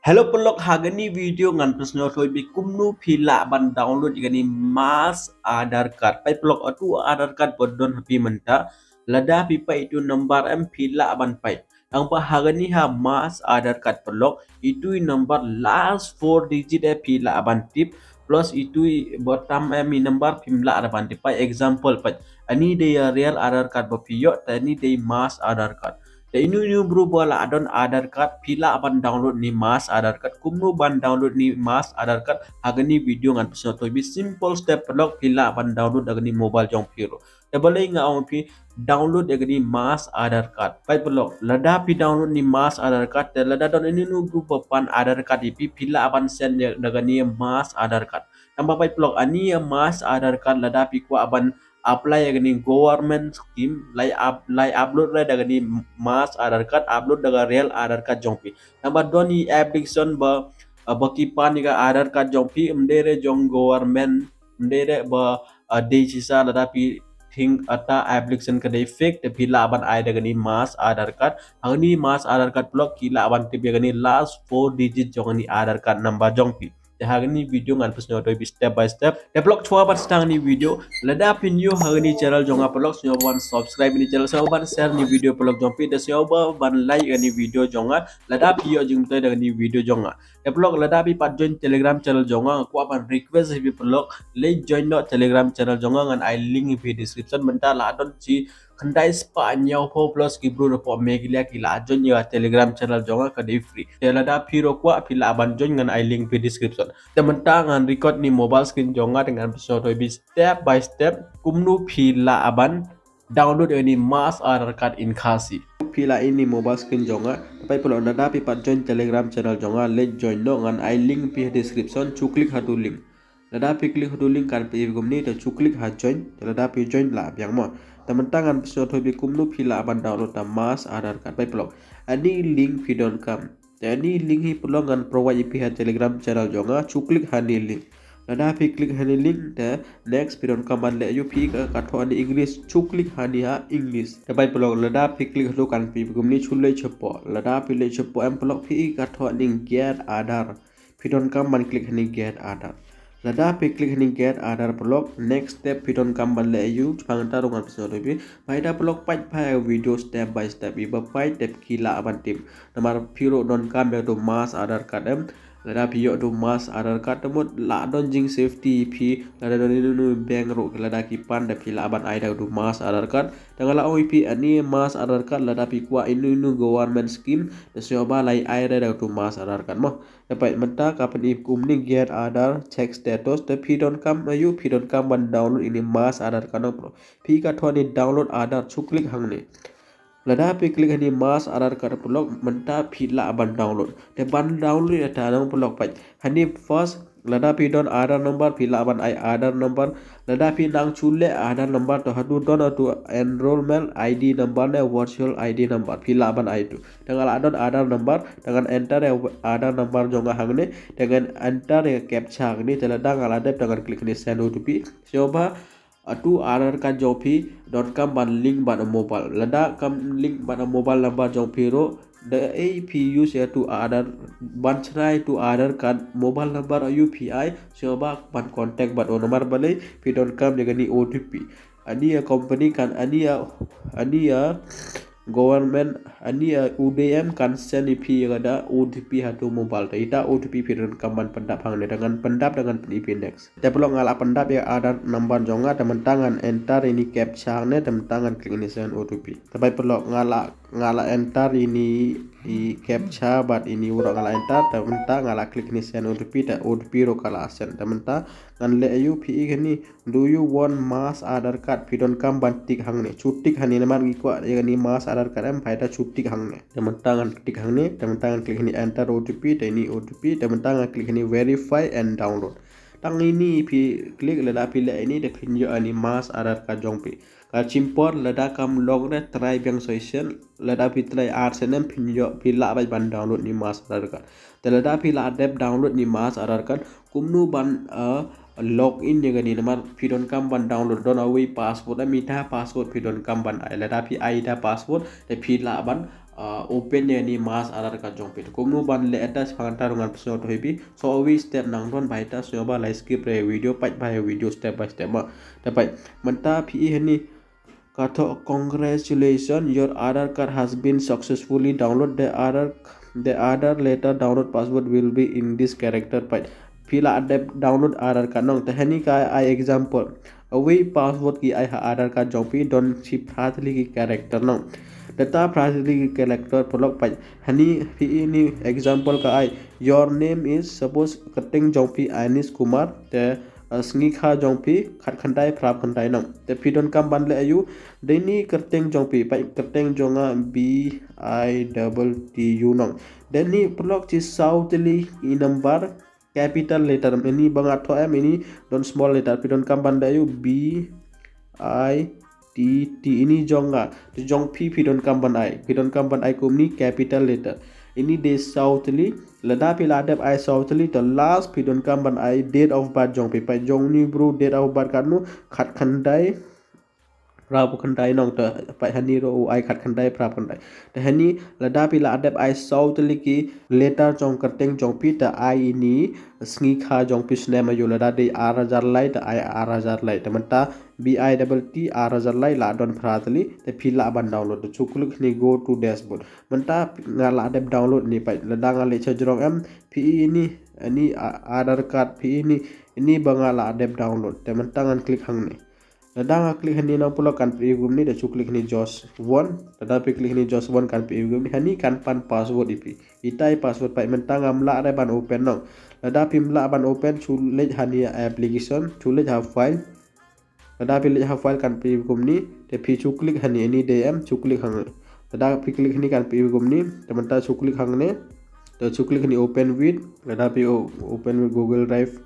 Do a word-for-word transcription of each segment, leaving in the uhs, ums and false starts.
Hello paralok, ha kani video ngan pynsngew thoi beit kumno phi lah ban download ïa kani mass Aadhaar card. Peit paralok, utu Aadhaar card ba don ha phi mynta. Lada phi peit utu number em phi lah ban peit. Tangba ha kani ha mass Aadhaar card paralok, itu i number last four digit eh phi lah ban tip. Plus itu i bottom em i number phim lah ban tip. Peit example peit. Ani dei real Aadhaar card ba phi ïoh, te ani dei mass Aadhaar card. Te inu inu bru ba lah don Aadhaar card, phi lah ban download ni mass Aadhaar card. Kumno ban download ni mass Aadhaar card, ha kani video ngan pynsngew thoi beit simple step paralok phi lah ban download ha kani mobile jong phi ruh. Te balei nga ong phi download ïa kani mass Aadhaar card. Peit paralok, lada phi download ni mass Aadhaar card, te lada don inu inu bru ba pan Aadhaar card ïa phi, phi lah ban send ïa da kani mass Aadhaar card. Tangba peit paralok, ani ïa mass Aadhaar card lada phi kwah ban apply ïa kani government scheme, lai up, lai upload lai da kani mass Aadhaar card, upload da ka real Aadhaar card jong phi. Tangba don i application ba, ba ki pan ïa ka Aadhaar card jong phi, ym dei re jong government, ym dei re ba, dei shisha. Lada phi think ata application ka dei fake, te phi lah ban ai da kani mass Aadhaar card. Ha kani mass Aadhaar card paralok ki lah ban tip ïa kani last four digit jong kani Aadhaar card number jong phi. Te ha kani video ngan pynsngew thoi beit step by step. Te paralok, shuwa ban start kani video, lada phi new ha kani channel jong nga paralok, sngewbha ban subscribe kani channel, sngewbha ban share kani video paralok jong phi, te sngewbha ban like kani video jong nga lada phi ïoh jingmyntoi da kani video jong nga. Te paralok, lada phi pat join Telegram channel jong nga, kwah ban request ïa phi paralok, leit join noh Telegram channel jong nga, ngan ai link ïa phi description. Mynta la don shi khyndai spah hynñiewphew plus ki bru hapoh Meghalaya ki la join ïa Telegram channel jong nga, ka dei free. Te lada phi ruh kwah, phi lah ban join, ngan ai link ïa phi description. Te mynta ngan record ni mobile screen jong nga, te ngan pynsngew thoi beit step by step kumno phi lah ban download ïa kani mass Aadhaar card in Khasi. Phi lah ïa ni mobile screen jong nga. Te peit paralok, lada phi pat join Telegram channel jong nga, leit join noh, ngan ai link ïa phi ha description, shu click ha utu link. Lada phi click ha utu link kan phi ïohi kumne, te shu click ha join, te lada phi join lah biang mo. Te mynta ngan pynsngew thoi beit kumno phi lah ban download ïa mass Aadhaar card. Peit paralok, ani link phi donkam. Te ani link hi paralok ngan provide ïa phi ha Telegram channel jong nga, shu click ha ani link. Lada phi click ha ani link, te next phi donkam ban leh ïa u, phi ïohi ka thoh ani English, shu click ha ani ha English. Te peit paralok, lada phi click ha utu kan phi ïohi kumne, shu leit shapoh. Lada phi leit shapoh em paralok, phi ïohi ka thoh ani get Aadhaar. Phi donkam ban click ha ani get Aadhaar. Lada phi click ha ani get Aadhaar paralok, next step phi donkam ban leh ïa u, shaphang ita ruh ngan pynsngew thoi beit. Bad ita paralok, peit pat ïa video step by step, ïa ba peit te phi lah ban tip. Namar phi ruh donkam ïa utu mass Aadhaar card em. Lada phi ïoh utu mass Aadhaar card, te mut lah don jingsafety ïa phi, lada don inu inu bank ruh lada ki pan, te phi lah ban ai da utu mass Aadhaar card. Te nga la ong ïa phi, ani mass Aadhaar card lada phi kwah inu inu government scheme, te sngewbha lai ai da utu mass Aadhaar card mo. Te peit mynta ka pyni kumne get Aadhaar, check status, te phi donkam ïa u, phi donkam ban download ïa ini mass Aadhaar card noh paralok. Phi ïohi ka thoh ani download Aadhaar, shu click hangne. Lada phi click ha ini mass Aadhaar card paralok, mynta phi lah ban download. Te ban download ïa kata noh paralok, peit. Ha ini first, lada phi don Aadhaar number, phi lah ban ai Aadhaar number. Lada phi nang shu leh Aadhaar number, to haduh don haduh enrollment I D number ne virtual I D number, phi lah ban ai tu. Te nga la don Aadhaar number, te ngan enter ïa Aadhaar number jong nga hangne, te ngan enter ïa captcha hangne, te lada nga la dep, te ngan click ha ini send O T P. Sngewbha, utu Aadhaar card jong phi donkam ban link bad u mobile. Lada kam link bad u mobile number jong phi ruh, da ei phi use ïa utu Aadhaar, ban shna ïa utu Aadhaar card, mobile number ïa u phi ai, sngewbha ban contact bad u. Namar balei, phi donkam ïa kani O T P. Ani ïa company kan, ani ïa, ani ïa government, ani ïa U D M kan send ïa phi ïa kata O T P ha utu mobile. Te ita O T P phi donkam ban pyndap hangne, te ngan pyndap, te ngan pyni ïa phi next. Te paralok, nga la pyndap ïa Aadhaar number jong nga, te mynta ngan enter ïa ini captcha hangne, te mynta ngan click ïa ini send O T P. Te peit paralok, nga la, nga la enter ïa ini i captcha bad ïa ini ruh nga la enter, te mynta nga la click ïa ini send O T P, te O T P ruh ka la send. Te mynta ngan leh ïa u, phi ïohi kane, "Do you want mass Aadhaar card?" Phi donkam ban tick hangne. Shu tick hangne namar ngi kwah ïa kane mass Aadhaar card em, phi da shu tick hangne. Te mynta ngan tick hangne, te mynta ngan click ïa ini enter O T P, te ïa ini O T P, te mynta ngan click ïa ini verify and download. Tang ïa ini phi click, lada phi leh ïa ini te phin ïoh ïa ini mass Aadhaar card jong phi. Ka shim por, lada kam long re try biang sa shisien, lada phi try ar sien em phin ïoh, phi lah beit ban download ïa ini mass Aadhaar card. Te lada phi la dep download ïa ini mass Aadhaar card, kumno ban, eh, log in ïa kane, namar phi donkam ban download, don kawei password, eh, ita password phi donkam ban ai. Lada phi ai ita password, te phi lah ban, uh, open ïa ini mass Aadhaar card jong phi. Kumno ban leh ita, hangta ruh ngan pynsngew ïa phi. So wi step nang don, bad ita sngewbha la skip ïa video, peit bha ïa video step by step ma. Te peit mynta phi ïohi hani ka thoh, "Congratulations, your Aadhaar card has been successfully downloaded. The Aadhaar, the Aadhaar letter download password will be in this character." Peit, phi la dep download Aadhaar card nong. Te hani ka ai example, uwei password ki ai ha Aadhaar card jong phi, don shi phra tylli ki character nong. Te ta phra tylli ki character, paralok, peit hani phi ïohi ini example ka ai, "Your name is," suppose kyrteng jong phi Anish Kumar, te uh, sngi kha jong phi khatkhyndai phraphew khyndai nong. Te phi donkam ban leh aïu? Dei ini kyrteng jong phi, peit kyrteng jong nga B I double T U nong. Dei ini, paralok, shi saw tylli i number capital letter. Ini ba nga thoh em, ini don small letter. Phi donkam ban leh aïu? B I T T, ini jong nga. Te jong phi, phi donkam ban ai, phi donkam ban ai kum ini capital letter. Ini dei saw tylli. Lada phi la dep ai saw tylli, te last phi donkam ban ai date of birth jong phi. Peit jong ini bru, date of birth katno, khatkhyndai phraphew khyndai nong. Te peit hani ruh u ai khatkhyndai phraphew khyndai. Te hani lada phi la dep ai saw tylli ki letter jong kyrteng jong phi, te ai ini sngi kha jong phi snem aïu. Lada dei ar hajar lai, te ai ar hajar lai. Te mynta B I double T, ar hajar lai, la don phra tylli. Te phi lah ban download. Te shu click hani go to dashboard. Mynta nga la dep download ini, peit. Lada nga leit sha jrong em, phi ïohi ini, ini A-, Aadhaar card, phi ïohi ini, ini ba nga la dep download. Te mynta ngan click hangne. Lada nga click hani nong, paralok, kan pyni kumne. Te shu click hani just one. Lada phi click hani just one, kan pyni kumne. Hani kan pan password ïa phi. Ita i password, peit. Mynta ngam lah re ban open nong. Lada phim lah ban open, shu leit hani application, shu leit ha file. Lada phi leit ha file, kan pyni kumne. Te phi shu click hani, ini dei em, shu click hangne. Lada phi click hani, kan pyni kumne. Te mynta shu click hangne. Te shu click hani open with. Lada phi o-, open with Google Drive.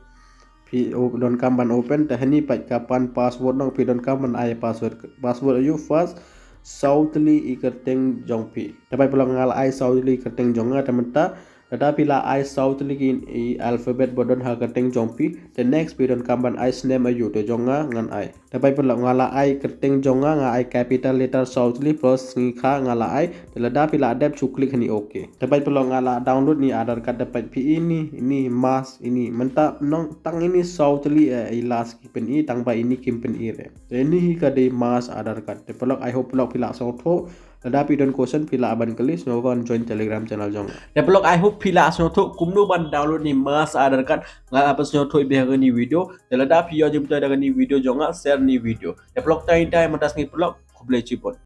Phi o-, donkam ban open. Te hani peit ka pan password nong, phi donkam ban ai password. Password aïu? First saw tylli i kyrteng jong phi. Te peit, paralok, nga la ai saw tylli i kyrteng jong nga. Te mynta lada phi la ai saw tylli ki i alphabet ba don ha kyrteng jong phi. Te next phi donkam ban ai snem aïu. Te jong nga ngan ai. Te peit, paralok, nga la ai kyrteng jong nga, nga ai capital letter saw tylli, plus sngi kha nga la ai. Te lada phi la dep, shu click hani okay. Te peit, paralok, nga la download ini Aadhaar card. Te peit phi ïohi ini, ini mass ini. Mynta nong tang ini saw tylli, eh, i last ki pyni, tang ba ini kim pyni re. Te ini hi ka dei mass Aadhaar card. Te paralok, I hope, paralok, phi la sngewthuh. Lada phi don question, phi lah ban kylli, sngewbha join Telegram channel jong nga. Te paralok, I hope phi la sngewthuh kumno ban download ini mass Aadhaar card. Nga la pynsngewthuh ïa phi ha kane ka video. Te lada phi ïoh jingmyntoi da kane ka video jong nga, share ïa kane ka video. Te paralok, tang ita mynta ka sngi, paralok, khublei shibun.